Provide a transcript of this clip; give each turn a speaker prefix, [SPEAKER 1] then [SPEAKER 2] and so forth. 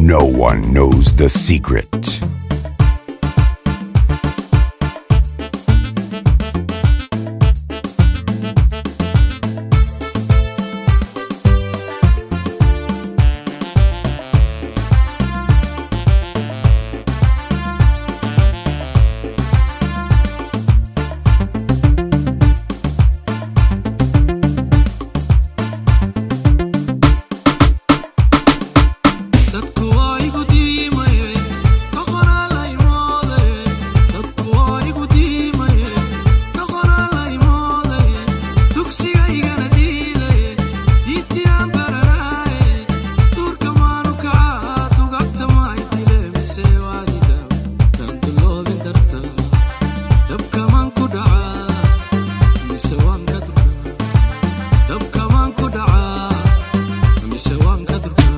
[SPEAKER 1] No one knows the secret.
[SPEAKER 2] Dadku waa igu diimaye, doqonaalay moodaye. Dadku waa igu diimaye, doqonaalay moodaye. Dugsigaygana diidaye, diintii aan baranaaye. Duurka maanu kacaa, dugagta maay dile, mise waadida danduloobin darta. Dabkamaan ku dhacaa, mise waan ka durkaa? Dabkamaan ku dhacaa, mise waan ka durkaa?